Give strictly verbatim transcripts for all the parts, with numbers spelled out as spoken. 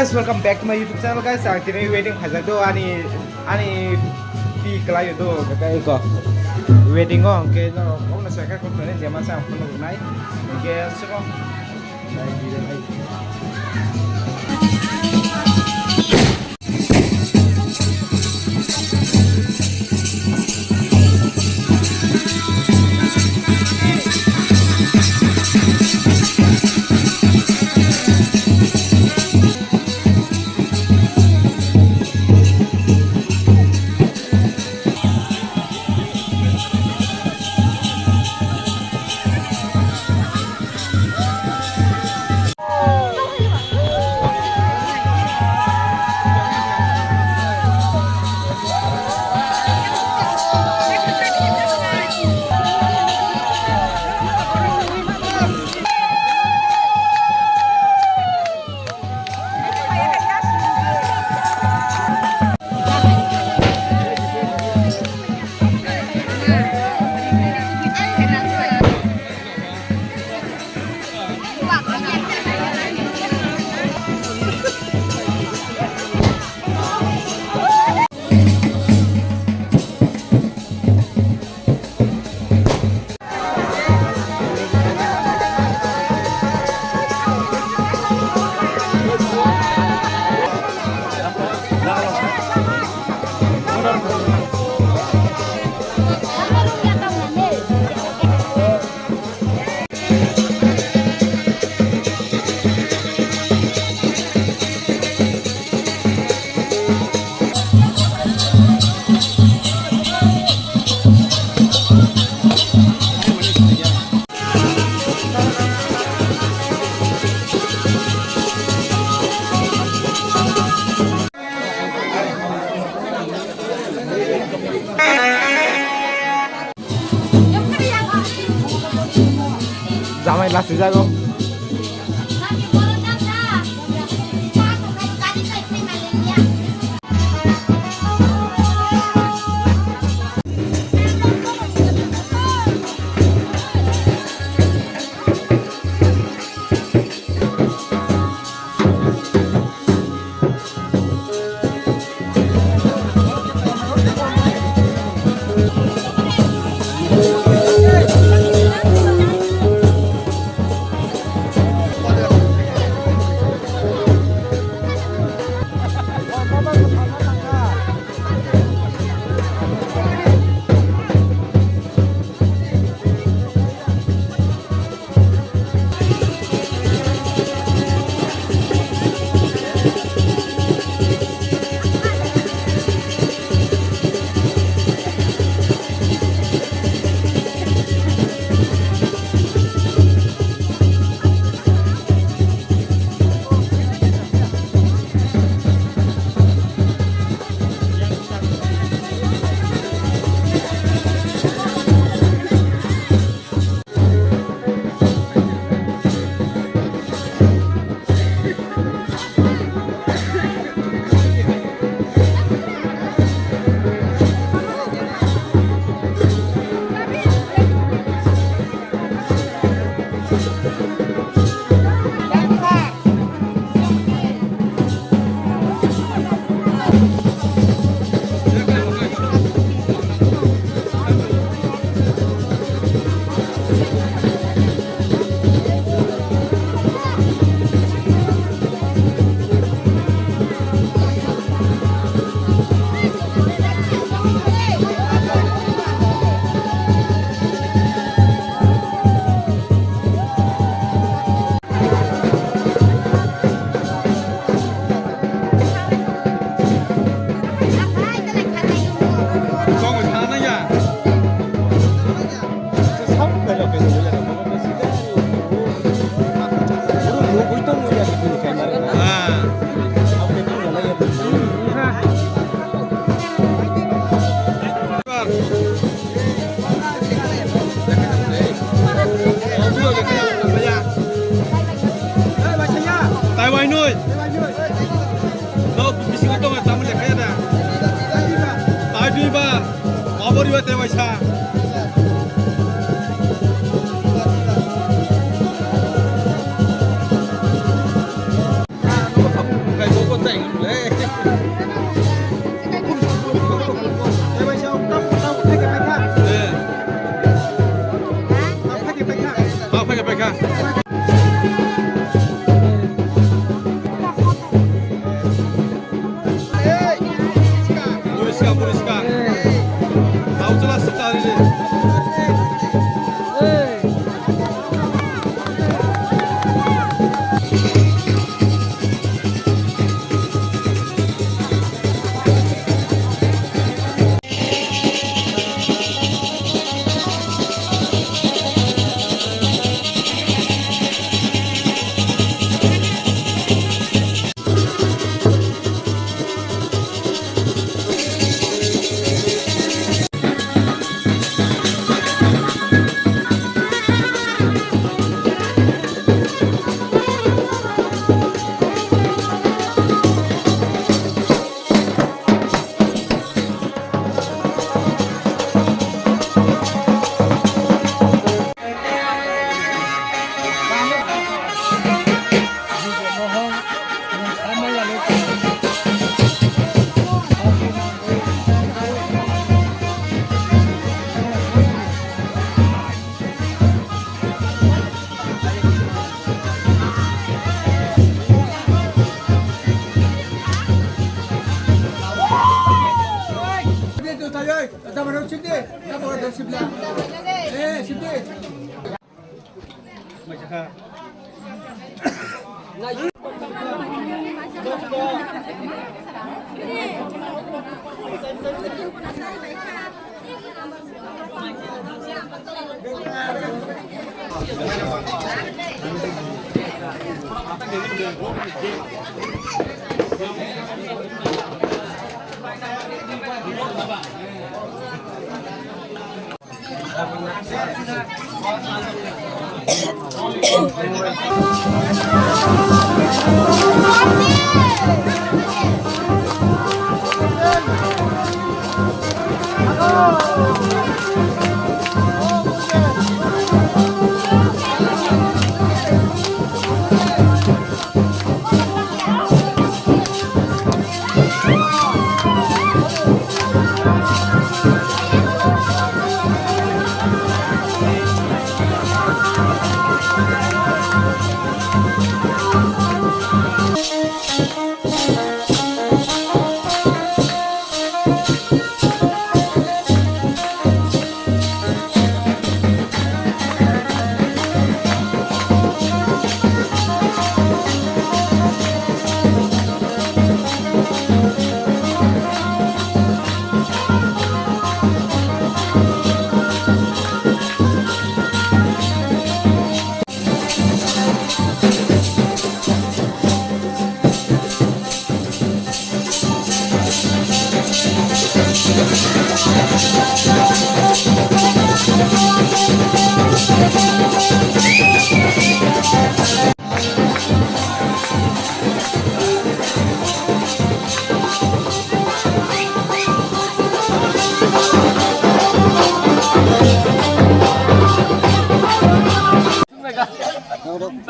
Guys, welcome back to my YouTube channel, guys. Ang tini wedding khaijak do ani, ani pi kwlai do, kai ko. Wedding o hwnkhe no, kono sai kha kono ne jema sa ang phone rwnai. Hwnkhe suro. Jamai lasi jago. Tai wainui. No, bisingo tongo, tamo lekha ya da. Tai dui ba. Mabori ba te waisa. Ba, phaikha, phaikha. Buriska, buriska. Tau chwla sita ri.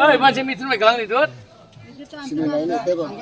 Oi, manse mithun bai galang ni dut. Sini lain ada bang.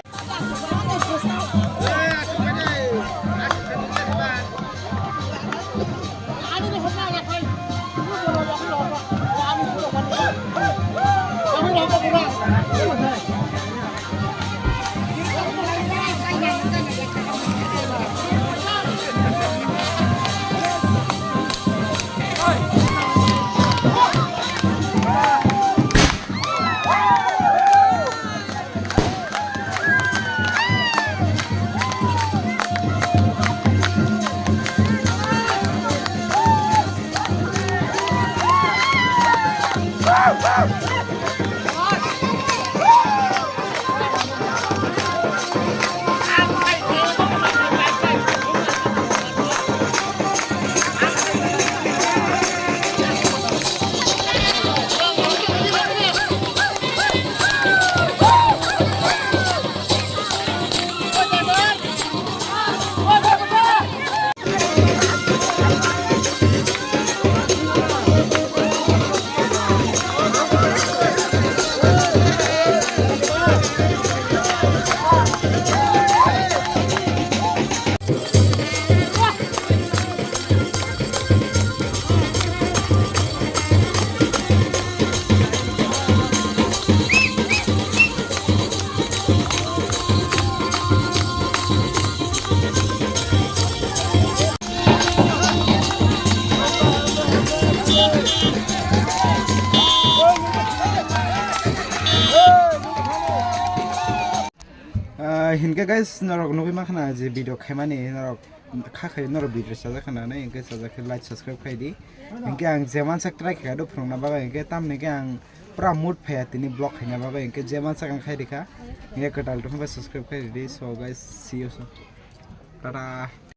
Hinkhe guys, norok nugwi mankha na je video khaimani, norok kha khai norok video chajak khana nai, hinkhe chajak khe like, subscribe khai di. Hinkhe ang je mansak try khe do phwrwngna bagwi, hinkhe tamni khe ang pura mood phaiya tini vlog khaina bagwi, hinkhe je mansak ang khai rikha. Hinkhe kwtal tongkha subscribe khai di. So guys, see you soon. Tata.